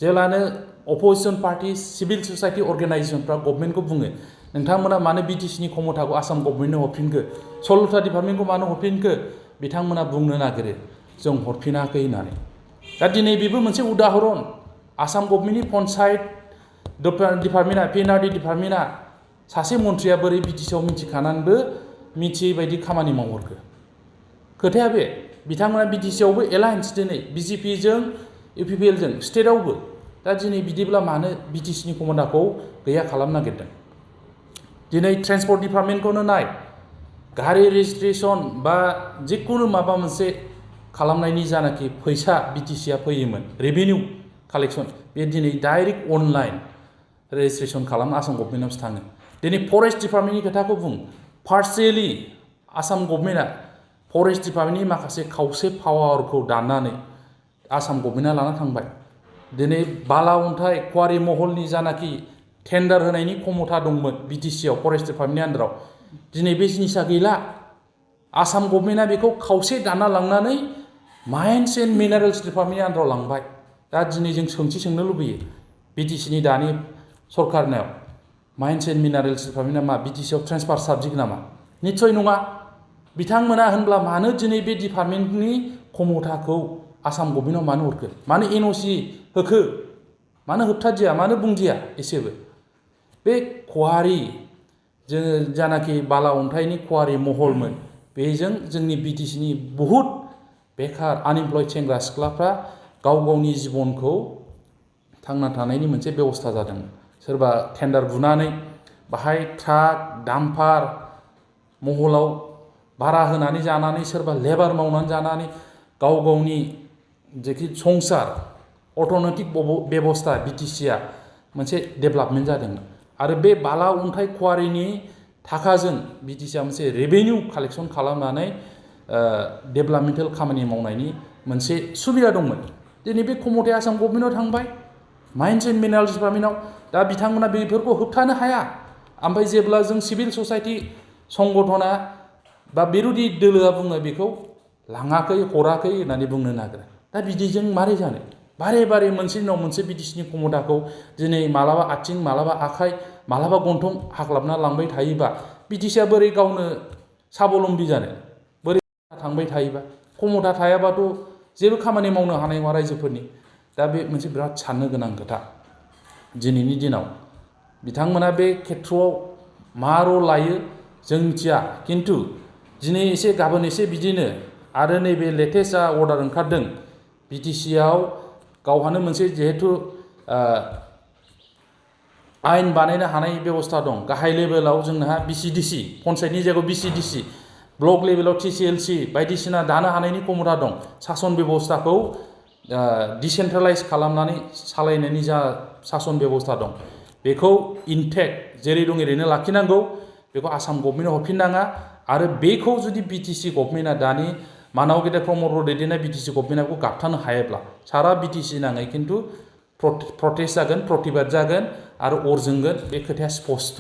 जेब्लानो opposition party civil society अर्गेनाइजेशनफ्रा गभर्नमेन्टखौ बुङो नोंथांमोना मानो बिटिसिनि क्षमताखौ आसाम गभर्नमेन्टनो हरफिनखो 16था डिपार्टमेन्टखौ मानो हरफिनखो बिथांमोना बुंनो नागिरो जों हरफिनाखै होननानै दा दिनै बेबो मोनसे उदाहरन आसाम गभर्नमेन्टनि पन्चायत डिपार्टमेन्टआ पिएनआरडि डिपार्टमेन्टआ सासे मन्थ्रिया बोरै बिटिसिआव मिथिखानानैबो मिथियै बायदि खामानि मावहरखो खोथाया बे बिथांमोना बिटिसिआवबो एलायन्स दिनै बिजेपिजों इउपिपिएलजों स्टेटआवबो दा दिनै बिदिब्ला मानो बिटिसिनि क्षमताखौ गैया खालामनो नागिरदों दिनै ट्रेन्सपर्ट डिपार्टमेन्टखौनो नाय गारि रेजिस्ट्रेसन बा जिखुनु माबा मोनसे खालामनायनि जानाखि फैसा बिटिसिआ फैयोमोन रेभिनिउ कालेक्सन बे दिनै डाइरेक्ट अनलाइन रेजिस्ट्रेसन खालामनो आसाम गभर्नमेन्टआवसो थाङो दिनै फरेस्ट डिपार्टमेन्टनि खोथाखौ बुं पार्शियेलि आसाम गभर्नमेन्टआ फरेस्ट डिपार्टमेन्टनि माखासे खावसे पावारखौ दाननानै आसाम गभर्नमेन्टआ लाना थांबाय दिनै बाला अन्थाइ क्वारि महलनि जानाखि टेन्डार होनायनि क्षमता दंमोन बिटिसिआव फरेस्ट डिपार्टमेन्टनि आन्दाराव दिनै बे जिनिसा गैला आसाम गभर्नमेन्टआ बेखौ खावसे दानना लांनानै माइन्स एन्ड मिनारेल्स डिपार्टमेन्टनि आन्दाराव लांबाय दा दिनै जों सोंथि सोंनो लुबैयो बिटिसिनि दानि सरकारनाव माइन्स एन्ड मिनारेल्स डिपार्टमेन्टआ मा बिटिसिआव ट्रेन्सफार साबजेक्ट नामा निस्सय नङा बिथांमोना होनब्ला मानो दिनै बे डिपार्टमेन्टनि क्षमताखौ आसाम गभर्नमेन्टआव मानो हरखो मानो एनअसि होखो मानो होबथादिया मानो बुंदिया एसेबो बे क्वारि जोङो जानाखि बाला अन्थाइनि क्वारि महलमोन बेजों जोंनि बिटिसिनि बहुद बेखार आनइमप्लयड सेंग्रा सिख्लाफ्रा गाव गावनि जिबनखौ थांना थानायनि मोनसे बेबस्था जादों सोरबा टेन्डार बुनानै बाहाय ट्राक डाम्पार महलाव भारा होनानै जानानै सोरबा लेबार मावनानै जानानै गाव गावनि जेखि संसार अर्थनैतिक बेबस्था बिटिसिआ मोनसे डेभेलपमेन्ट जादों आरो बे बाला अन्थाइ क्वारिनि थाखाजों बिटिसिआ मोनसे रेभिनिउ कालेक्सन खालामनानै डेभेलपमेन्टेल खामानि मावनायनि मोनसे सुबिदा दंमोन दिनै बे क्षमताया आसाम गभर्नमेन्टआव थांबाय माइन्स एन्ड मिनारेल्स डिपार्टमेन्टआव दा बिथांमोना बेफोरखौ होबथानो हाया ओमफ्राय जेब्ला जों सिभिल ससाइटि संगठना बा बिरोधि दोलोआ बुङो बेखौ लाङाखै हराखै होननानै बुंनो नागिरो दा बिदिजों मारै जानो बारे बारे मोनसेनि उनाव मोनसे बिटिसिनि क्षमताखौ दिनै मालाबा आथिं मालाबा आखाइ मालाबा गन्थं हाख्लाबना लांबाय थायोबा बिटिसिआ बोरै गावनो साबलम्बि जानो बोरै थांबाय थायोबा क्षमता थायाबाथ' जेबो खामानि मावनो हानाय नङा रायजोफोरनि दा बे मोनसे बिराद साननो गोनां खोथा दिनैनि दिनाव बिथांमोना बे खेथ्रआव मा रल लायो जों मिथिया खिन्थु दिनै एसे गाबोन एसे बिदिनो आरो नैबे लेटेस्ट जा अर्डार ओंखारदों बिटिसिआव गावहानो मोनसे जिहेथु आयेन बानायनो हानाय बेबस्था दं गाहाय लेभेलाव जोंहा बिसिडिसि पन्चायतनि जायगायाव बिसिडिसि ब्लक लेभेलाव टिसिएलसि बायदिसिना दानो हानायनि क्षमता दं सासन बेबस्थाखौ डिसेन्ट्रेलाइज खालामनानै सालायनायनि जा सासन बेबस्था दं बेखौ इनटेक्ट जेरै दं ओरैनो लाखिनांगौ बेखौ आसाम गभर्नमेन्टआव हरफिननाङा आरो बेखौ जुदि बिटिसि गभर्नमेन्टआ दानि मानाव गेदेर प्रमद बर' दैदेननाय बिटिसि गभर्नमेन्टआ बेखौ गाबथानो हायाब्ला सारा बिटिसि नाङै खिन्थु प्रटेस्ट जागोन प्रतिबाद जागोन आरो अर जोंगोन बे खोथाया स्पस्ट